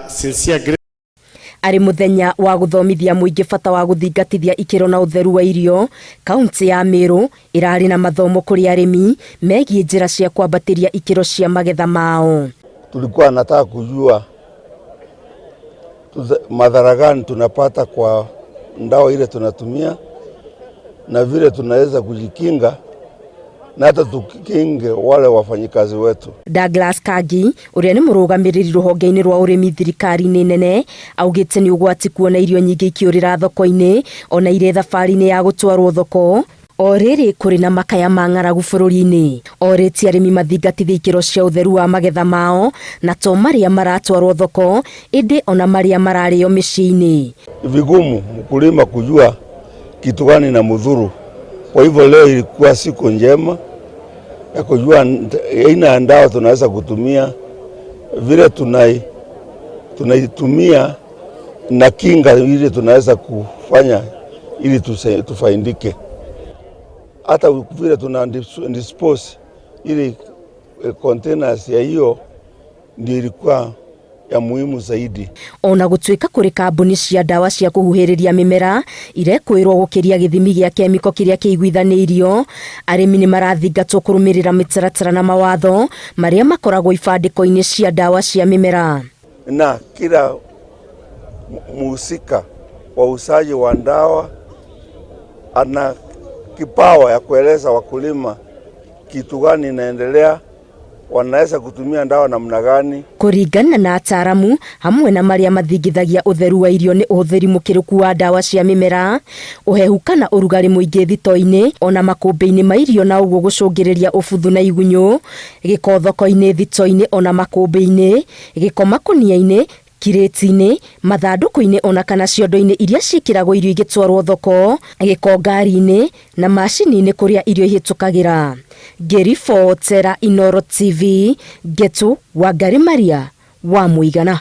Sincere Arĩ mũthenya wa gũthomithia mũingĩ bata wa gũthingatithia ikĩro na ũtheru wa irio, kaũntĩ ya Meru ĩrarĩ na mathomo kũrĩ arĩmi megiĩ njĩra cia kwambatĩria ikĩro cia magetha mao. Tulikuwa nataka kujua madhara gani tunapata kwa ndawa ile tunatumia na vile tunaweza kujikinga na hata tukinge wale wafanyikazi wetu. Douglas Kagi ũrĩa nĩ mũrũgamĩrĩri rũhonge-inĩ rwa ũrĩmi thirikari-inĩ nene augĩte nĩ ũgwati kuona irio nyingĩ ikĩũrĩra thoko-inĩ ona irĩ thabarĩ-inĩ ya gũtwarwo thoko o rĩrĩ kũrĩ na makaya ma ng'aragu bũrũri-inĩ. Orĩtie arĩmi mathingatithie ikĩro cia ũtheru wa magetha mao na to marĩa maratwarwo thoko ĩndĩ ona marĩa mararĩo mĩciĩ-inĩ. Vigumu mkulima kujua kitu gani na mudhuru. Kwa hivyo leo ilikuwa siku njema ya kujua aina ya ndawa tunaweza kutumia, vile tunaitumia na kinga ile tunaweza kufanya ili tufaidike. Hata vile tuna dispose ili containers ya hiyo ndio ilikuwa ya muhimu zaidi. Ona gũtuĩka kũrĩ kambuni cia ndawa cia kũhuhĩrĩria mĩmera irekwĩrwo gũkĩria gĩthimi gĩa kemiko kĩrĩa kĩiguithanĩirio, arĩmi nĩ marathingatwo kũrũmĩrĩra mĩtaratara na mawatho marĩa makoragwo ibandĩko-inĩ cia ndawa cia mĩmera. Na kila muhusika wa uuzaji wa ndawa ana kipawa ya kueleza wakulima kitu gani inaendelea, wanaweza kutumia ndawa namna gani. Kũringana na ataaramu hamwe na marĩa mathingithagia ũtheru wa irio nĩ ũhũthĩri mũkĩrũku wa ndawa cia mĩmera, ũhehu kana ũrugarĩ mũingĩ thito-inĩ ona makũmbĩ-inĩ ma irio na ũguo gũcũngĩrĩria ũbuthu na igunyũ, gĩko thoko-inĩ, thito-inĩ ona makũmbĩ-inĩ, gĩko makũnia-inĩ, kirĩti-inĩ, mathandũkũ-inĩ ona kana ciondo-inĩ iria ciĩkĩragwo irio igĩtwarwo thoko, gĩko ngari-inĩ na macini-inĩ kũrĩa irio ihĩtũkagĩra. Ngĩribotera Inooro TV, Ngetu Wangari Maria wa Mũigana.